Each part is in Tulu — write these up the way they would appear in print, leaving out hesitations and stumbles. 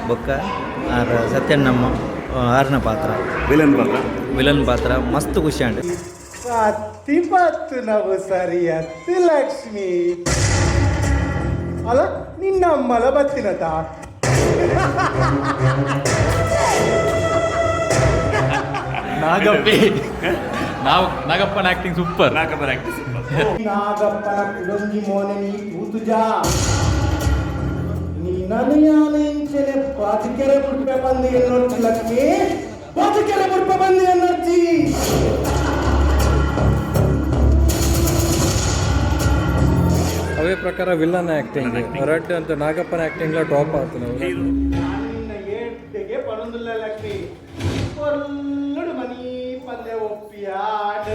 ಬೊಕ್ಕ ಆರ್ ಸತ್ಯಣ್ಣಮ್ಮ ಆರ್ನ ಪಾತ್ರ. ವಿಲನ್ ಪಾತ್ರ. ವಿಲನ್ ಪಾತ್ರ ಮಸ್ತ್ ಖುಷಿ ಆಂಡ್. ಪತ್ತಿ ಪತ್ತು ನಾವು ಸರಿ ಅತ್ತು ಲಕ್ಷ್ಮಿ ಅಲ್ಲ ನಿನ್ನಮ್ಮಲ ಬತ್ತಿನತ. ನಾಗಪ್ಪಿ ನಾವು ನಾಗಪ್ಪನ ಆಕ್ಟಿಂಗ್ ಸೂಪರ್. ನಾಗಪ್ಪನ ಆಕ್ಟಿಂಗ್ ಸೂಪರ್. ನಾಗಪ್ಪನ ಕುಡೊಂಜಿ ಮೋನೆ ನೀ ತೂತುಜಾ ನಿನ್ನನು ಯಾನೆಂಚನೆ ಬದುಕೆರೆ ಮುಡ್ಪೆ ಬಂದು ಎನ್ನೊರ್ಚಿ ಲಕ್ಷ್ಮಿ, ಬದುಕೆರೆ ಮುಡ್ಪೆ ಬಂದು ಎನ್ನೊರ್ಚಿ. ಅವೇ ಪ್ರಕಾರ ವಿಲ್ಲನ್ ಆ್ಯಕ್ಟಿಂಗ್ ರಡ್ ಅಂತ ನಾಗಪ್ಪನ ಆ್ಯಕ್ಟಿಂಗ್ಲ ಟಾಪ್ ಆಯ್ತು ನಾವು. ನಿನ್ನ ಏಡ್ಡೆಗೆ ಪಡೊಂದುಲ್ಲ ಲಕ್ಷ್ಮಿ, ಪೊರ್ಲುಡು ಮನಿ ಪಂದೆ ಒಪ್ಪಿಯಾಡ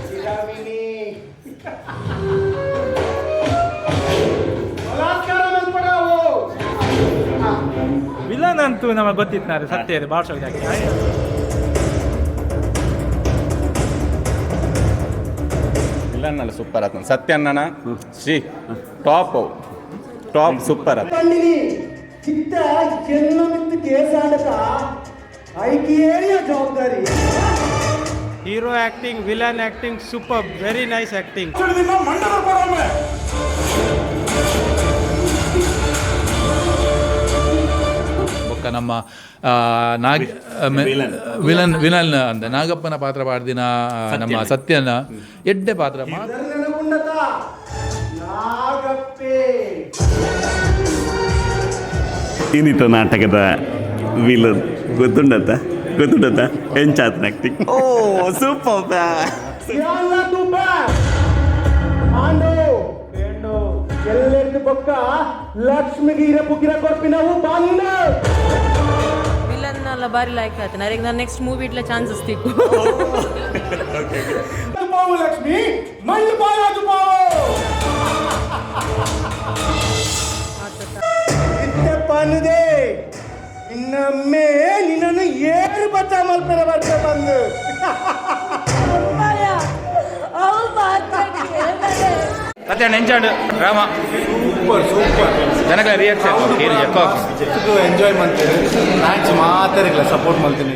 ಚಿರವಿನಿ ಬಲಾತ್ಕಾರ ಮಲ್ಪಡಾವು. ವಿಲನ್ ಅಂತೂ ನಮಗೆ ಗೊತ್ತಿತ್ತು ಸತ್ಯ ಇದೆ, ಭಾಳ ಶೋಕ್ ಆಕ್ಟಿಂಗ್. ವಿಲನ್ ಅಲ್ಲ, ಸೂಪರ್ ಆತನ ಸತ್ಯಣ್ಣನ ಶ್ರೀ ಟಾಪ್ ಟಾಪ್ ಸೂಪರ್ ಆತ. ಪಂಡಿನಿ ಚಿತ್ತ ಜನ್ಮ ಮಿತ್ತು ಕೇಸಾಡಕ ಐಕೇರಿಯ ಜವಾಬ್ದಾರಿ. Hero acting, villain acting super, very nice acting. ಬೊಕ್ಕ ನಮ್ಮ ನಾಗ್ ವಿಲನ್ ವಿಲನ್ ಅಂದ ನಾಗಪ್ಪನ ಪಾತ್ರ ಪಾಡ್ದಿನ ನಮ್ಮ ಸತ್ಯನ ಎಡ್ಡೆ ಪಾತ್ರ. ನೆನಪುಂಡತ ನಾಗಪ್ಪೆ. ಏನಿತ್ತು ನಾಟಕದ ವಿಲನ್ ಗೊತ್ತುಂಡತ್ತ? ಗೊತ್ತುಂಡತ್ತ? ಎಂಚಾತನ ಆಕ್ಟಿಂಗ್? ಓ ಸೂಪರ್. ಯಾಲ್ಲ ತುಪ್ಪ ಆಂಡು ಬೇಂಡು ಎಲ್ಲೆದ್ದು ಬೊಕ್ಕ ಲಕ್ಷ್ಮಿಗೆ ಇರ ಪುಗಿರ ಕೊರ್ಪಿನವು ಬಂದ. ವಿಲನ್ ಅಲ್ಲ, ಬಾರಿ ಲೈಕ್ ಆಯ್ತು ನನಗೆ. ನಾನು ನೆಕ್ಸ್ಟ್ ಮೂವಿ ಇಟ್ಲ ಚಾನ್ಸಸ್ ತಿಕ್ಕು. ಪಾವು ಲಕ್ಷ್ಮಿ ಮಳ್ಳು ಪಾಲಾಜು ಪಾವು ಇತ್ತೆ ಪನ್ನುದೆ ನಿನ್ನಮ್ಮೆ ನಿನ್ನನ್ನು ಏರು ಬಚ್ಚ ಮಲ್ಪೆರ ಬರ್ತ ಬಂದು. ಸತ್ಯಣ್ಣ ಎಂಚಾಂಡ್ ಡ್ರಾಮಾ? Super super. ಜನಗಳ ರಿಯಾಕ್ಷನ್? ಎಂಜಾಯ್ ಮಾಡ್ತೇನೆ ಮ್ಯಾಚ್ ಮಾತಾಡಿಲ್ಲ, ಸಪೋರ್ಟ್ ಮಾಡ್ತೀನಿ.